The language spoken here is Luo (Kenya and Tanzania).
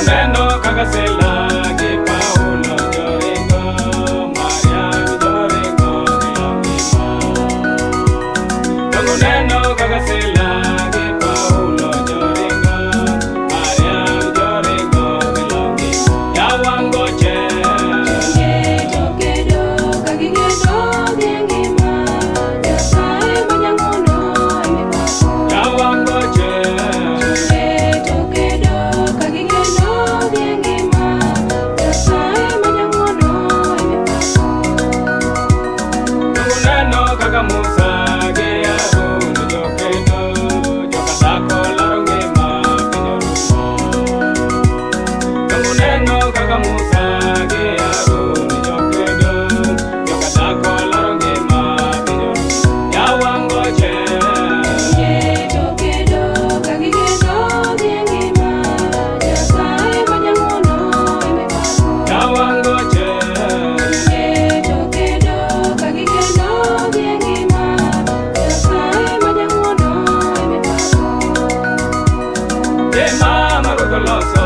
Donguneno kaka Sila gi Paulo joringo, Mariam joringo gilongima. Donguneno kaka Sila gi Paulo joringo, Mariam joringo gilongima. Yawangoche. Jokedo ka gigedo gi ngima, Nyasaye ma jang'wono emipako. Yawangoche. Jokedo ka gigedo gi ngima, Nyasaye ma jang'wono emipako. Donguneno kaka Musa gi Harun jokedo, joka dhako laro ngima piny orumo. Donguneno kaka Musa gi Harun jokedo, joka dhako laro ngima piny orumo. Yawangoche. Jokedo ka gigedo gi ngima, Nyasaye ma jang'wono emipako. Yawangoche. Jokedo ka gigedo gi ngima, Nyasaye ma jang'wono emipako. E mama ruoth oloso